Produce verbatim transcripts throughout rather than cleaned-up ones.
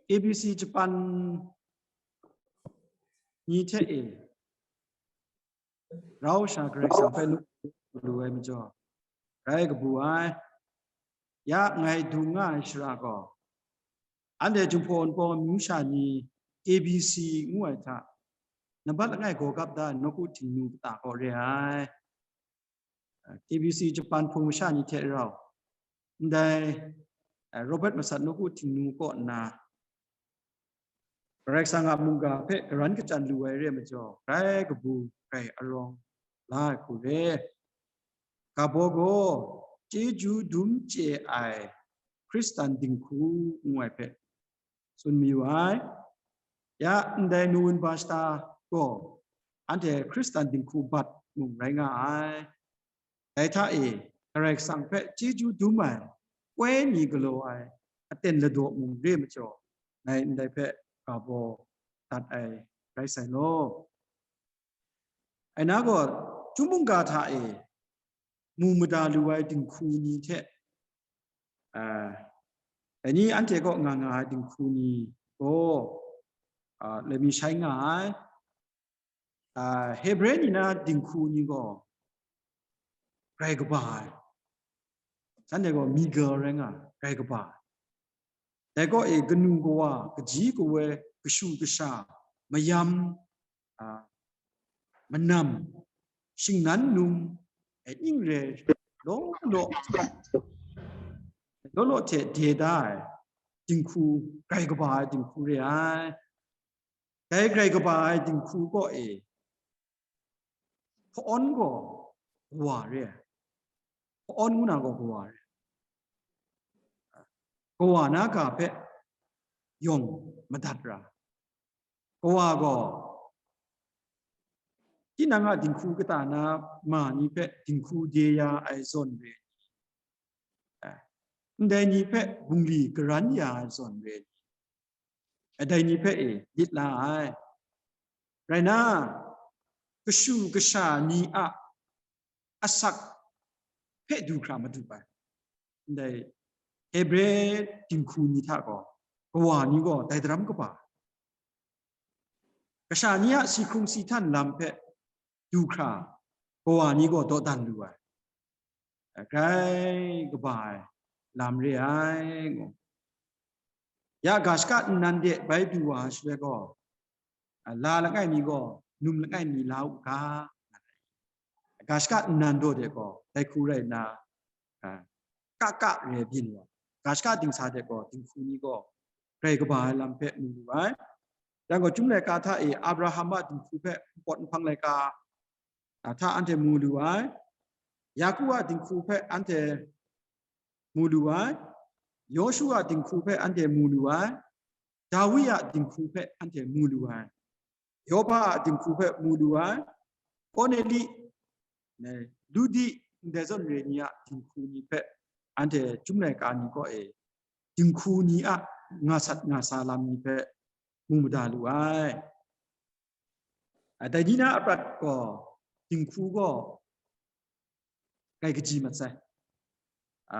A B C Japan ni hte e rau sha Karai Kasang hpe lu ai majaw, rai kabu ai. Ya ngai dung nga ai shara gaw, anhte Jinghpaw Wunpawng amyu sha ni A B C ngu ai hta, nambat langai gaw gap da ai nawku htingnu kata kaw re ai. K B C Japan hpung masha ni hte rau, ndai, eh, Robert Masat nawku htingnu kaw nna, Karai Kasang a mungga hpe karan kachyan lu ai re ai majaw, grai kabu, grai arawng la ai hku re. Ga baw gaw, chyeju dum chye ai Hkristan dinghku ngu ai hpe tsun mayu ai. Ya, ndai Nuwun Bashta gaw anhte Hkristan dinghku bat mung rai nga ai. Dai hta e, Karai Kasang hpe chyeju dum ai, koi mi galaw ai, aten ladaw mung re majaw, ngai ndai hpe ga baw dat ai rai sai law. Ai na gaw, chyum mungga hta e mu mada lu ai dinghku ni hte, ah, dai ni anhte kaw nga nga ai dinghku ni gaw, ah, lami shai nga ai. Ah, Hebre ni na dinghku ni gaw grai kaba ai. Shanhte gaw migal rai nga ai, grai kaba ai. Dai kaw e kanu kawa, kaji kawoi, kashu kasha, mayam, a, manam, shingnan num, e, ning re, law law, law law hte de da ai dinghku, grai kaba ai dinghku re ai. Dai grai kaba ai dinghku kaw e, hpa-awn gaw kawa re ai. Hpa-awn ngu na gaw kawa re ai. Kawa na ga hpe yawng madat ra. Kawa gaw, tinang a dinghku kata na ma ni hpe dinghku de ya ai zawn re ai, ndai ni hpe bungli karan ya ai zawn re ai, dai ni hpe e lit la ai. Rai na, kashu kasha ni a asak hpe du hkra madu ai. Ndai Hebre dinghku ni hta gaw, kawa ni gaw dai daram kaba, kasha ni a si hkrung si htan lam hpe du hkra, kawa ni gaw dawdan lu ai. Grai kaba ai lam re ai, ngu. Ya ga shaka nnan de bai du wa ai shaloi gaw, a, la langai mi gaw num langai mi la u ga, ga shaka nnan daw de gaw dai hku rai nna, a, ka ka re byin wa, ga shaka dingsa de gaw dinghku ni gaw grai kaba ai lam hpe mu lu ai. Yang gaw, Chyum laika hta e Abraham a dinghku hpe npawt nhpang laika, a, hta anhte mu lu ai. Yaku a dinghku hpe anhte mu lu ai. Yawshu a dinghku hpe anhte mu lu ai. Dawi a dinghku hpe anhte mu lu ai. Yoba a dinghku hpe mu lu ai. Korneli, ne, Ludi, ndai zawn re ni a dinghku ni hpe anhte Chyum laika ni kaw e dinghku ni a nga sat nga sa lam ni hpe mu mada lu ai. A, dai ni na a prat gaw, dinghku gaw grai kaji mat sai. A,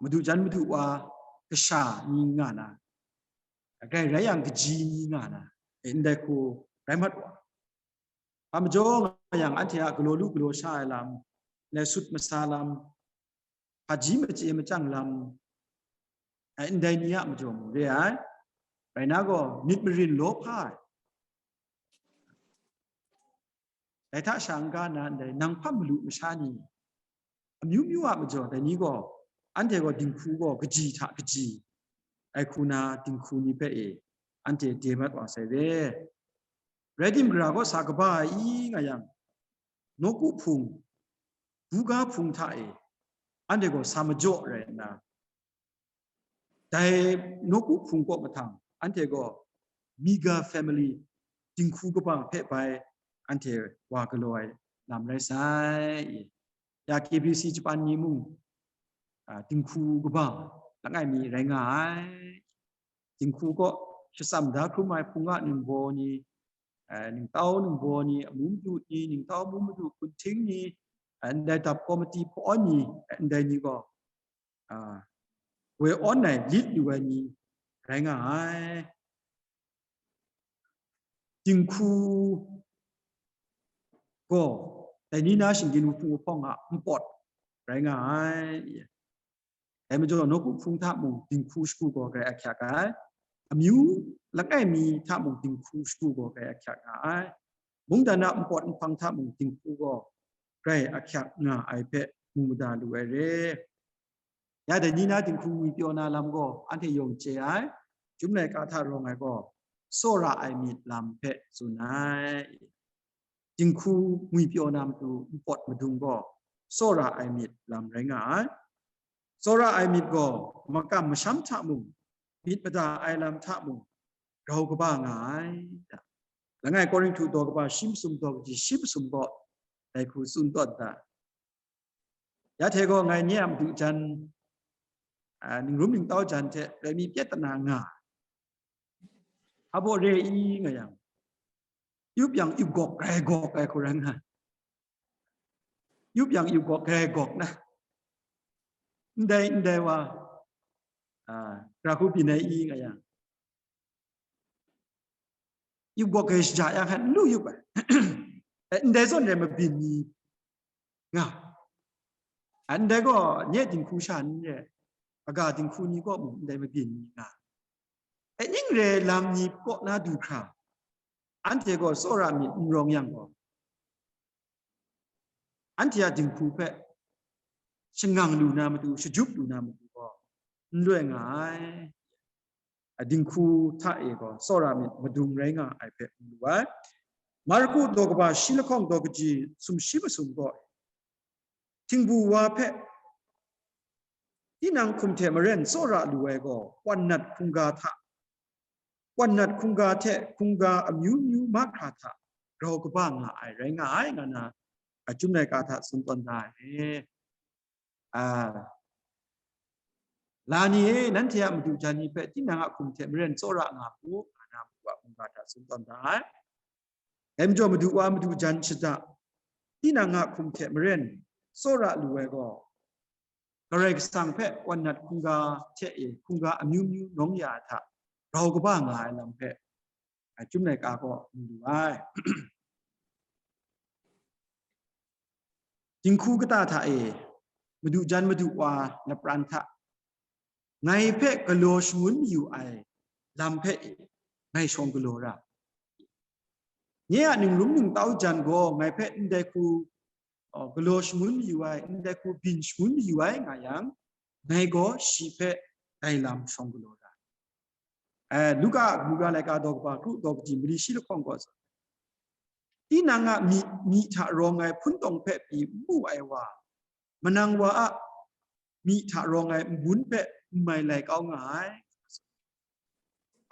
madu jan madu wa kasha ni nga na, grai rai yang kaji ni nga na, e, ndai hku rai mat wa. A majaw nga yang anhte a galaw lu galaw sha ai lam, le sut masa lam, hpaji machye machyang lam, ai ndai ni a majaw mung re ai. Rai na gaw, myit marin law hpa ai. Dai hta sha n-ga na ndai nang hpa malu masha ni, amyu myu a majaw dai ni gaw, anhte gaw dinghku gaw kaji hta kaji, ai hku na dinghku ni hpe e, anhte de mat wa sai re. Rai tim, gara gaw sa kaba ai i nga yang, nawku hpung, buga hpung hta e, anhte gaw sa majaw rai nna, dai nawku hpung kaw mahtang, anhte gaw mega family, dinghku kaba hpe bai, anhte wa galaw ai lam rai sai. Ya K B C Japan ni mung, a, dinghku kaba langai mi rai nga ai. Dinghku kaw shatsam da hkrum ai hpung a ningbaw ni, a, ningtau ningbaw ni, amu madu ni, ningtau amu madu hpunhting ni, a, ndai dap komiti hpawn ni, a, ndai ni gaw, a, woi awn ai lit lu ai ni rai nga ai. dinghku gaw dai ni na shinggyim wuhpung wuhpawng a npawt rai nga ai. Dai majaw, nawku hpung hta mung dinghku shagu gaw grai ahkyak ai. Amyu langai mi hta mung dinghku shagu gaw grai ahkyak nga ai. Mungdan a npawt nhpang hta mung dinghku gaw grai ahkyak nga ai hpe mu mada lu ai re. Ya dai ni na dinghku ngwi pyaw na lam gaw anhte yawng chye ai, Chyum laika hta rawng ai gaw, tsawra ai myit lam hpe tsun ai. Dinghku ngwi pyaw na matu npawt madung gaw, tsawra ai myit lam rai nga ai. Tsawra ai myit gaw makam masham hta mung, myit mada ai lam hta mung, grau kaba nga ai. Langai Korinhtu daw kaba shi masum daw kaji shi masum gaw dai hku tsun tawn da. Ya hte gaw ngai nye a madu jan, a, ningrum ningtau jan hte rai mi pyet tana nga. Hpa baw re i nga yang, yup yang yup gawk grai gawk ai hku rai nga. Yup yang yup gawk grai gawk na. Ndai, ndai wa, a, ra hku byin ai i nga yang, yup gawk grai shaja yang hkan n lu yup ai. Eh, ndai zawn re mabyin ni nga. A, ndai gaw nye dinghku sha ni re, aga dinghku ni kaw mung ndai mabyin ni nga. E, ning re lam ni kaw na du hkra, anhte gaw tsawra myit n rawng yang gaw, anhte a dinghku hpe shangang lu na matu, shajup lu na matu gaw n loi nga ai. A, dinghku hta e gaw tsawra myit madung rai nga ai hpe mu lu ai. Marku daw kaba shi lahkawng daw kaji sumshi masum gaw, htingbu wa hpe tinang hkum hte maren tsawra lu ai gaw, wan nat hkungga hta, wan nat hkungga hte hkungga amyu myu mahkra hta grau kaba nga ai rai nga ai, nga na, a, Chyum laika hta tsun tawn da ai. A, la ni e, nanhte a madu jan ni hpe tinang a hkum hte maren tsawra nga mu, nga na madu a mungga hta tsun tawn da ai. Dai majaw, madu wa madu jan shada, tinang a hkum hte maren tsawra lu ai gaw, Karai Kasang hpe wan nat hkungga hte e hkungga amyu myu nawng ya ai hta grau kaba nga ai lam hpe, a, Chyum laika gaw mu lu ai. Dinghku kata hta e, madu jan madu wa lapran hta, ngai hpe galaw shangun mayu ai lam hpe e, ngai shawng galaw ra. Nye a ningrum ningtau jan gaw ngai hpe ndai hku, uh, galaw shangun mayu ai, ndai hku byin shangun mayu ai nga yang, ngai gaw shi hpe dai lam shawng galaw ra. Eh, Luka a mungga laika daw kaba kru daw kaji mali shi lahkawng gaw, tinang a myi, myi hta rawng ai hpun tawng hpe pyi n mu ai wa, manang wa a myi hta rawng ai nbun hpe n mai lai kau nga ai.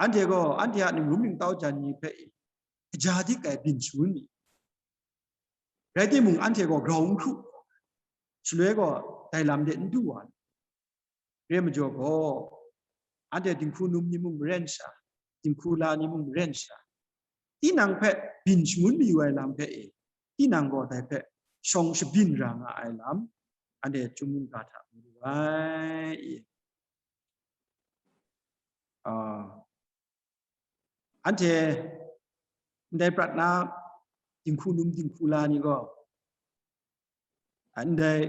Anhte gaw anhte a ningrum ningtau jan ni hpe kaja dik ai byin shangun mi. Rai timung, anhte gaw grau n hkru, shaloi gaw dai lam de n du wa. Re majaw gaw, anhte dinghku num ni mung maren sha, dinghku la ni mung maren sha, tinang hpe byin shangun mayu ai lam hpe e, tinang gaw dai hpe shawng shabyin ra nga ai lam, anhte Chyum mungga hta mu lu ai. Ah, anhte ndai prat na dinghku num dinghku la ni gaw, ndai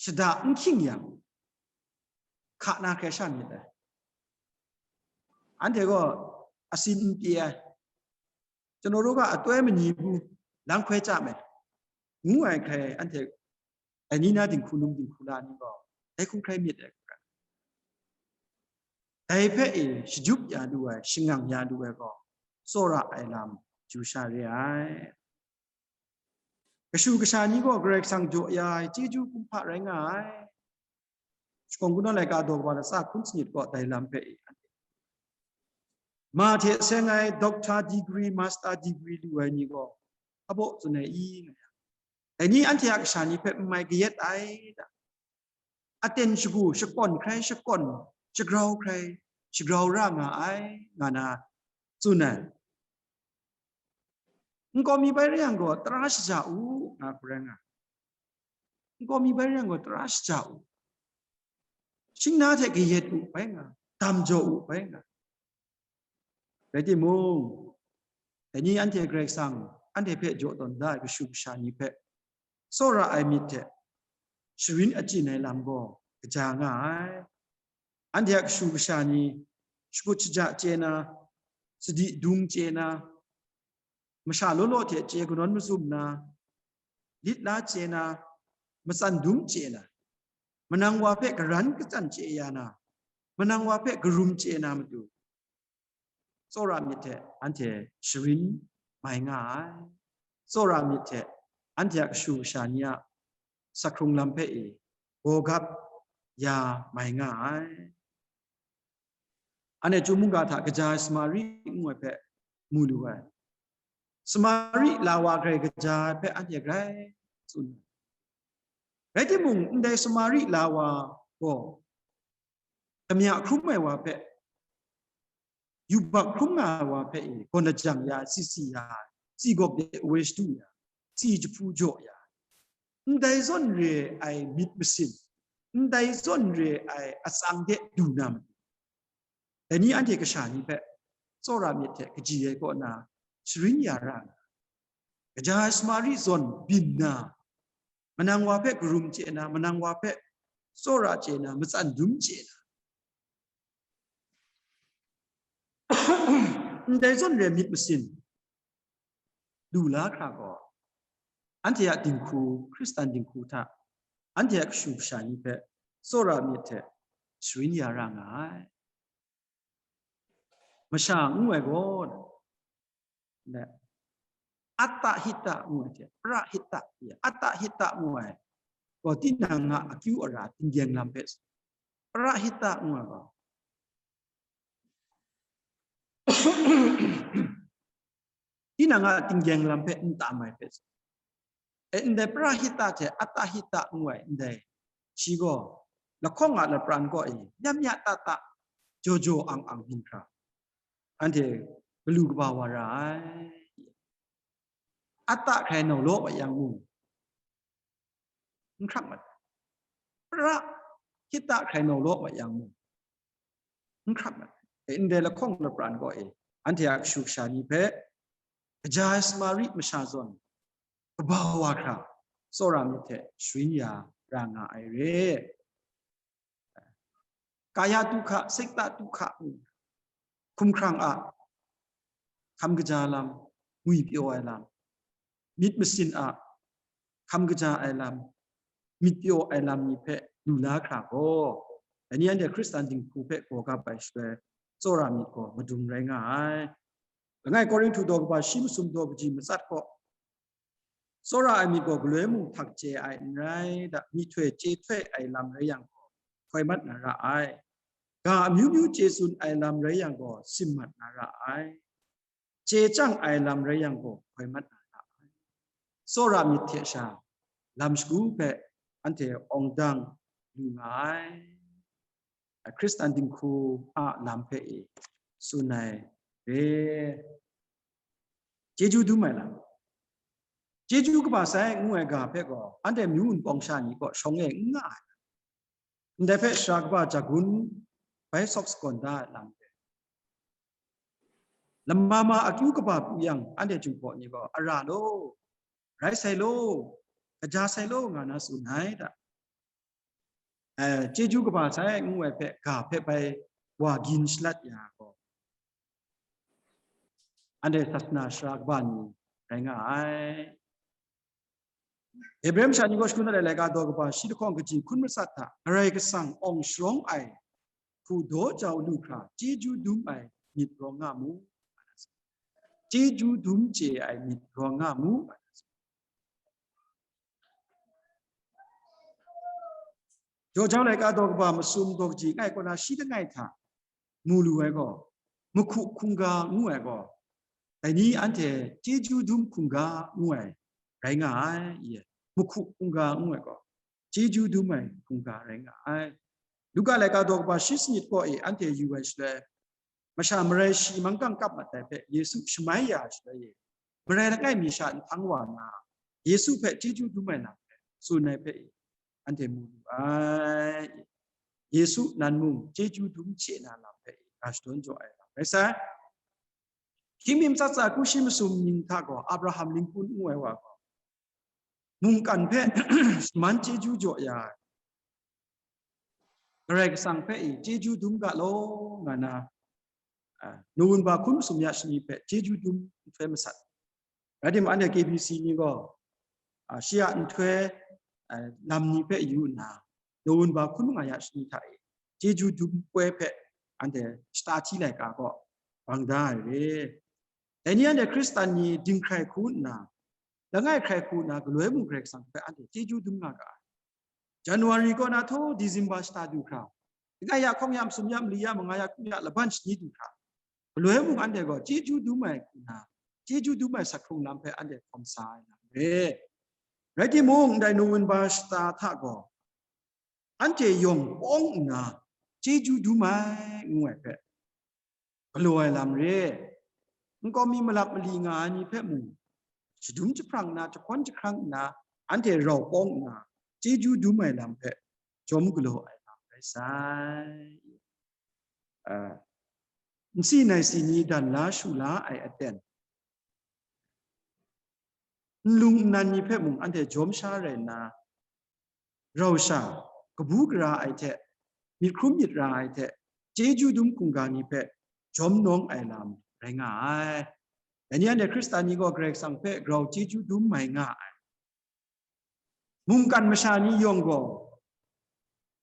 shada n hkying yang, hka na hkrai sha myit ai. Anhte gaw asin n pyi ai. Chyaw daw ga atoi mani bu lang hkoi chya me, ngu ai hkrai anhte, dai ni na dinghku num dinghku la ni gaw, dai hku hkrai myit ai hku rai. Dai hpe e shajup ya lu ai, shangang ya lu ai gaw, tsawra ai lam chyu sha re ai. Kashu kasha ni gaw Karai Kasang jaw ya ai chyeju kumhpa rai nga ai. Shakawn Kungdawn laika daw kaba latsa hkun sanit gaw dai lam hpe e, ma hte seng ai doctor degree, master degree lu ai ni gaw, hpa baw tsun ai i, nga yang, dai ni anhte a kasha ni hpe n mai kayat ai da. Aten shagu shakawn hkrai shakawn, shagrau hkrai shagrau ra nga ai, nga na tsun ai. Nkau mi bai re yang gaw, tara shaja u, nga hku rai nga. Nkau mi bai re yang gaw, tara shaja u. Shing na hte kayat u bai nga, dam jaw u bai nga. Rai timung, Dai ni anhte Karai Kasang anhte hpe jaw tawn da ai kashu kasha ni hpe tsawra ai myit hte sharin achyin ai lam gaw kaja nga ai. Anhte a kashu kasha ni shakut shaja chye na, sadi dung chye na, masha law law hte chye kanawn mazum na, lit la chye na, matsan dum chye na, manang wa hpe karan katsan chye ya na, manang wa hpe karum chye na matu, tsawra myit hte anhte sharin mai nga ai. Tsawra myit hte anhte a kashu kasha ni a sakhkrung lam hpe e gawgap ya mai nga ai. Anhte Chyum mungga hta kaja ai Samari ngu ai hpe mu lu ai. Samari la wa grai kaja ai hpe anhte grai tsun ai. Rai timung, ndai Samari la wa gaw damya hkrum ai wa hpe, yubak hkrum nga ai wa hpe e gawn lajang ya, si si ya, si gawp de woi shadu ya, si jahpu jaw ya, ndai zawn re ai myit masin, ndai zawn re ai atsang de du na matu, dai ni anhte kasha ni hpe tsawra myit hte kaji ai kaw na sharin ya ra nga, kaja ai Samari zawn byin na, manang wa hpe karum chye na, manang wa hpe tsawra chye na, matsan dum chye na, ndai zawn re myit masin lu la hkra gaw, anhte a dinghku, Hkristan dinghku hta anhte a kashu kasha ni hpe tsawra myit hte sharin ya ra nga ai. Masha ngu ai gaw, atta hita ngu ai hte, pra hita, atta hita ngu ai gaw, tinang a akyu ara tinggyeng lam hpe, pra hita ngu ai gaw, tinang a tinggyeng lam hpe n tam ai hpe, e, ndai pra hita hte atta hita ngu ai ndai, shi gaw lahkawng a lapran kaw e mya mya ta ta, jaw jaw ang ang byin hkra, anhte galu kaba wa ra ai. Atta hkrai nau law wa yang mung, n hkrak mat ai. Pra hita hkrai nau law wa yang mung, n hkrak mat ai. E, ndai lahkawng lapran kaw e, anhte a kashu kasha ni hpe kaja ai Samari masha zawn kaba wa hkra, tsawra myit hte sharin ya ra nga ai re. Kaya du hka, sekta du hka, hkumhkrang a hkam kaja lam, ngwi pyaw ai lam, myit masin a hkam kaja ai lam, myit pyaw ai lam ni hpe lu la hkra gaw, dai ni anhte Hkristan dinghku hpe gaw gap ai shaloi, tsawra myit gaw madung rai nga ai. Langai Korinhtu daw kaba shi masum daw kaji matsat gaw, tsawra ai myit gaw galoi mung htak chye ai n rai, da, myihtoi chye htoi ai lam rai yang gaw, hkoi mat na ra ai. Ga amyu myu chye tsun ai lam rai yang gaw, sim mat na ra ai. Chye chyang ai lam rai yang gaw, hkoi mat na ra ai. Tsawra myit hte sha, lam shagu hpe anhte awng dang lu nga ai. Hkristan dinghku a lam hpe e tsun ai re. Chyeju dum ai lam. Chyeju kaba sai ngu ai ga hpe gaw, anhte myu wunpawng sha ni kaw shawng e n nga ai. Ndai hpe sara kaba jagun bai sawk sagawn da ai lam re. Lama ma akyu kaba pru yang, anhte Jinghpaw ni gaw, "Ara law, rai sai law, kaja sai law," nga na tsun ai da. Eh, chyeju kaba sai ngu ai hpe, ga hpe bai wa gin shalat ya gaw, anhte sasana sara kaba ni rai nga ai. Hebre masha ni gaw shakun dat ai laika daw kaba shi lahkawng kaji hkun matsat hta, Karai Kasang awng sharawng ai hku daw jau lu hkra, chyeju dum ai myit rawng nga mu. Chyeju dum chye ai myit rawng nga mu. Jaw jau laika daw kaba masum daw kaji ngai kaw na shi langai hta mu lu ai gaw, mahku hkungga ngu ai gaw, dai ni anhte chyeju dum hkungga ngu ai rai nga ai, i e. Mahku hkungga ngu ai gaw, chyeju dum ai hkungga rai nga ai. Luka laika daw kaba shi sanit kaw e anhte yu ai shaloi, masha marai shi manggang kap mat ai hpe Yesu shamai ya ai shaloi e, marai langai mi sha nhtang wa nna, Yesu hpe chyeju dum ai lam hpe tsun ai hpe e, anhte mu lu ai. Yesu nan mung chyeju dum chye na lam hpe e, ga shadawn jaw ai lam rai sai. Hkying mi matsat tsa hku shi masum ning hta gaw Abraham linghku n ngu ai wa gaw, mungkan hpe shaman chyeju jaw ya ai, Karai Kasang hpe i chyeju dum ga law nga na, a, nawun ba hkun masum ya shani hpe chyeju dum nhtoi masat. Rai timung, anhte K B C ni gaw, a, shi a nhtoi, a, lam ni hpe yu nna, nawun ba hkun manga ya shani hta e chyeju dum poi hpe anhte shata hti laika gaw bang da ai re. Dai ni anhte Hkristan ni dinghkrai hku nna, langai hkrai hku nna, galoi mung Karai Kasang hpe anhte chyeju dum nga ga ai. January kaw na htaw December shata du hkra, langai ya hkawng ya masum ya mali ya manga ya hkung ya laban shani du hkra, galoi mung anhte gaw chyeju dum ai hku nna, chyeju dum ai sak hkrung lam hpe anhte hkawm sa ai lam re. Rai timung, ndai nawun ba shata hta gaw, anhte yawng pawng nna chyeju dum ai ngu ai hpe galaw ai lam re. Nkau mi malap mali nga ai ni hpe mung, shadum jahprang nna, jahkawn jahkrang nna, anhte rau pawng nna, chyeju dum ai lam hpe jawm galaw ai lam rai sai. A, nsi naisi ni dan la shu la ai aten, nlung nnan ni hpe mung anhte jawm sha rai nna, rau sha, kabu gara ai hte, myit hkrum myit ra ai hte, chyeju dum hkungga ni hpe jawm nawng ai lam rai nga ai. Dai ni anhte Hkristan ni gaw Karai Kasang hpe grau chyeju dum mai nga ai. Mungkan masha ni yawng gaw,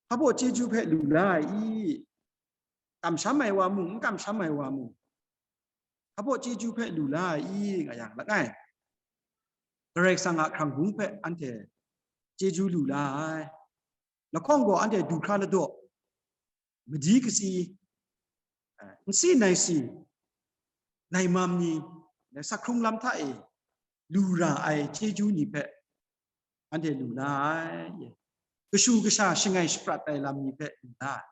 hpa baw chyeju hpe lu la ai i? Kamsham ai wa mung, n kamsham ai wa mung, hpa baw chyeju hpe lu la ai i nga yang, langai, Karai Kasang a hkrang bung hpe anhte chyeju lu la ai. Lahkawng gaw anhte du hkra ladaw, madi kasi, eh, nsi naisi, naimam ni, sak hkrung lam hta e lu ra ai chyeju ni hpe anhte lu la ai. Kashu kasha shangai shaprat ai lam ni hpe lu la ai.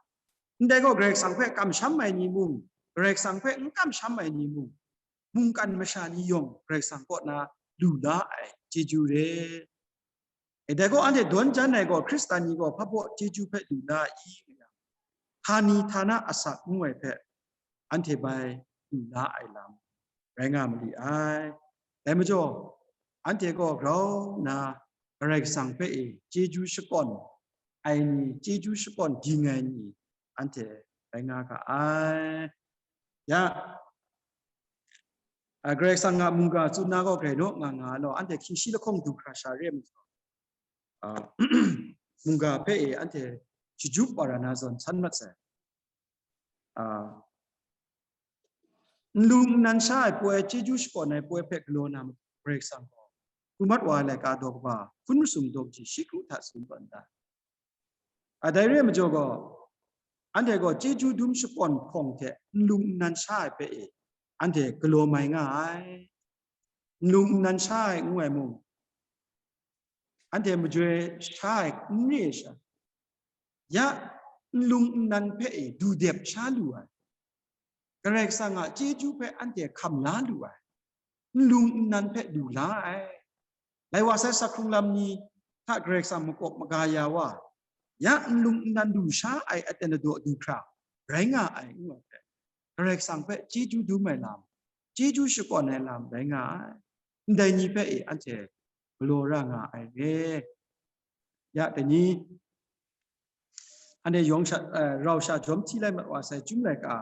Ndai gaw Karai Kasang hpe kamsham ai ni mung, Karai Kasang hpe n kamsham ai ni mung, mungkan masha ni yawng Karai Kasang kaw na lu la ai chyeju re. E, dai gaw anhte dawn jan ai gaw Hkristan ni gaw hpa baw chyeju hpe lu la i? Htani htana asak ngu ai hpe anhte bai lu la ai lam rai nga ma li ai. Dai majaw, anhte gaw grau nna Karai Kasang hpe e chyeju shakawn ai ni, chyeju shakawn ging ai ni, anhte rai nga ga ai. Ya, a, Karai Kasang a mungga tsun na gaw grai naw nga nga law, anhte hkying shi lahkawng du hkra sha re ai majaw, a, mungga hpe e anhte shajup wa ra na zawn san mat sai. A, nlung nnan sha ai poi, chyeju shakawn ai poi hpe galaw na matu Karai Kasang gaw, Hkru Mat Wa ai laika daw kaba, hkun masum daw kaji shi kru hta tsun tawn da. A, dai re ai majaw gaw, anhte gaw chyeju dum shakawn hpawng hte nlung nnan sha ai hpe e, anhte galaw mai nga ai. Nlung nnan sha ai ngu ai mung, anhte majoi sha ai n re ai sha, ya, nlung nnan hpe e du dep sha lu ai. Karai Kasang a chyeju hpe anhte hkam la lu ai, nlung nnan hpe lu la ai. Lai wa sai sak hkrung lam ni hta Karai Kasang makawp maga ya wa, ya, nlung nnan lu sha ai aten adaw du hkra rai nga ai, ngu ai hpe, Karai Kasang hpe chyeju dum ai lam, chyeju shakawn ai lam rai nga ai. Ndai ni hpe e anhte galaw ra nga ai re. Ya, dai ni, anhte yawng sha, eh, rau sha jawm hti lai mat wa sai, Chyum laika,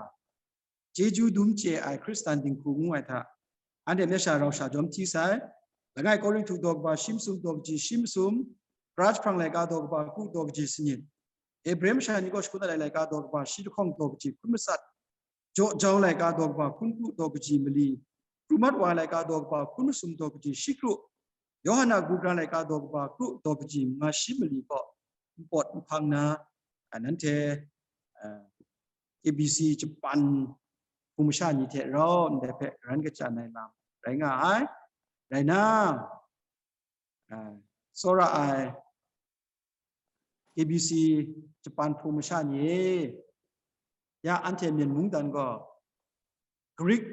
chyeju dum chye ai Hkristan dinghku ngu ai hta, anhte myit sha rau sha jawm hti sai. Langai Korinhtu daw kaba shi masum daw kaji shi masum, Tara jahprang laika daw kaba kru daw kaji sanit, Ebre masha ni kaw shakut dat ai laika daw kaba shi lahkawng daw kaji hkun matsat, Jaw jau laika daw kaba hkun kru daw kaji mali, Hkru Mat Wa ai laika daw kaba hkun masum daw kaji shi kru, Yawhan a kabu gara laika daw kaba kru daw kaji manga shi mali kaw npawt nhpang na, a, nanhte, a, K B C Japan hpung masha ni hte rau ndai hpe karan kachyan ai lam rai nga ai. Rai na, a, tsawra ai K B C Japan hpung masha ni e, ya, anhte Myen mungdan gaw Grik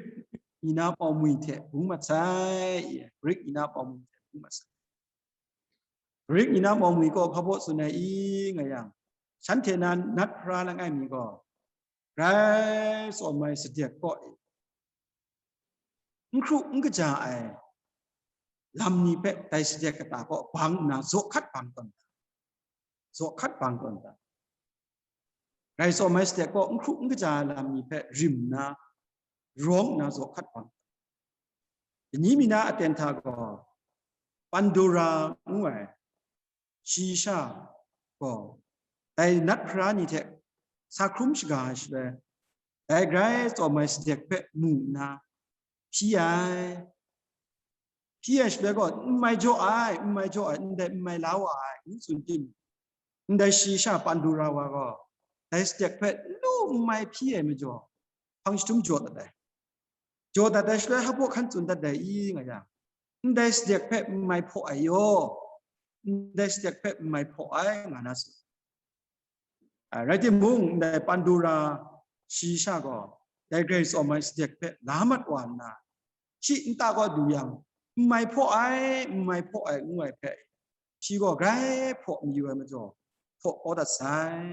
ni na pawmwi hte bung mat sai, Grik ni na pawmwi hte bung mat sai. Grik ni na pawmwi gaw hpa baw tsun ai i nga yang, shanhte na nat hpara langai mi gaw, grai tsawm ai sadek kaw e, n hkru n kaja ai lam ni hpe dai sadek kata kaw bang nna zaw hkat bang tawn da. Zaw hkat bang tawn da. Rai tsawm ai sadek kaw n hkru n kaja ai lam ni hpe rim nna, rawng nna zaw hkat bang. Dai ni mi na aten hta gaw, Pandora ngu ai shayi sha gaw, dai nat hpara ni hte sa hkrum shaga ai shaloi, dai grai tsawm ai sadek hpe mu nna, hpyi ai. Hpyi ai shaloi gaw, n mai jaw ai, n mai jaw ai, ndai n mai la wa ai, ngu tsun tim, ndai shayi sha Pandora wa gaw, dai sadek hpe n lu n mai hpyi ai majaw, hpang jahtum jaw dat ai. Jaw dat ai shaloi, hpa hkan tsun dat ai i nga yang, ndai sadek hpe n mai hpaw ai yaw, ndai sadek hpe n mai hpaw ai, nga na tsun. A, rai timung, ndai Pandora shayi sha gaw, dai grai tsawm ai sadek hpe la mat wa nna, shi nta kaw du yang, n mai hpaw ai, n mai hpaw ai, ngu ai hpe, shi gaw grai hpaw mayu ai majaw, hpaw kau dat sai.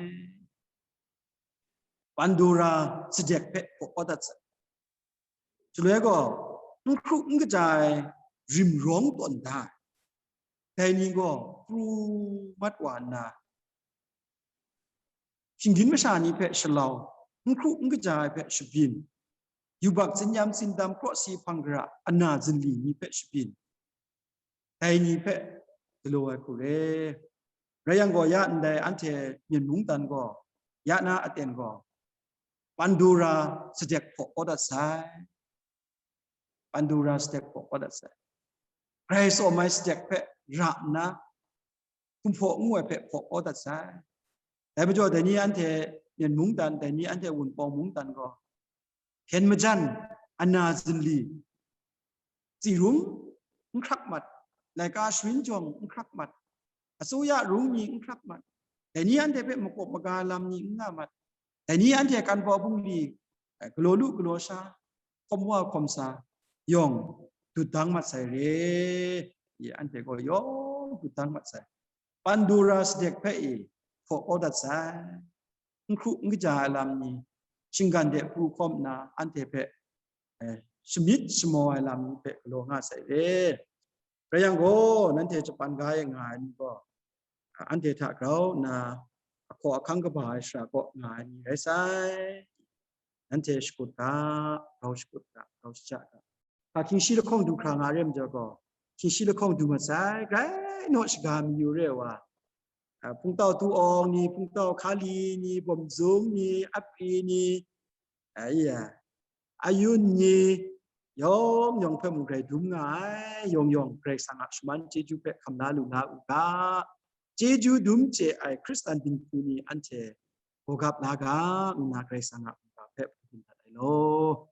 Pandora sadek hpe hpaw kau dat sai. Shaloi gaw, n hkru n kaja ai rim rawng tawn da ai. Dai ni gaw pru mat wa nna, shinggyim masha ni hpe shalau, n hkru n kaja ai hpe shabyin, yubak tsinyam tsindam krawsi hpang gara ana zinli ni hpe shabyin, dai ni hpe galaw ai hku re. Rai yang gaw, ya ndai anhte Myen mungdan gaw, ya na aten gaw, Pandora sadek hpaw kau dat sai. Pandora sadek hpaw kau dat sai. Grai tsawm ai sadek hpe ra nna, hkum hpaw ngu ai hpe hpaw kau dat sai. Dai majaw, dai ni anhte Myen mungdan, dai ni anhte Wunpawng mungdan gaw, hpyen majan, ana zinli, tsi rung n hkrak mat, laika sharin jawng n hkrak mat, asuya rung mi n hkrak mat, dai ni anhte hpe makawp maga lam ni n nga mat, dai ni anhte kan baw bungli, eh, galaw lu galaw sha, hkawm wa hkawm sa yawng dut dang mat sai re, ye anhte gaw yawng dut dang mat sai. Pandora sadek hpe e hpaw kau dat sai. N hkru n kaja ai lam ni, shinggan de pru hkawm nna, anhte hpe, eh, shamyit shamaw ai lam ni hpe galaw nga sai re. Rai yang gaw, nanhte Japan ga e nga ai ni gaw, anhte hta grau nna, ahkaw ahkang kaba ai shara kaw nga ai ni rai sai. Nanhte shakut ga, grau shakut ga, grau shaja ga. A, hkying shi lahkawng du hkra nga re majaw gaw, hkying shi lahkawng du mat sai, grai naw shaga mayu re ai wa, a, hpungtau tu awng ni, hpungtau hkali ni, bawmzung ni, apri ni, a, iya, ayun ni, yawng yawng hpe mung grai dum nga ai, yawng yawng Karai Kasang a shaman chyeju hpe hkam la lu na u ga, chyeju dum chye ai Hkristan dinghku ni anhte gawgap la ga, ngu na Karai Kasang a mungga hpe hpung dat ai law.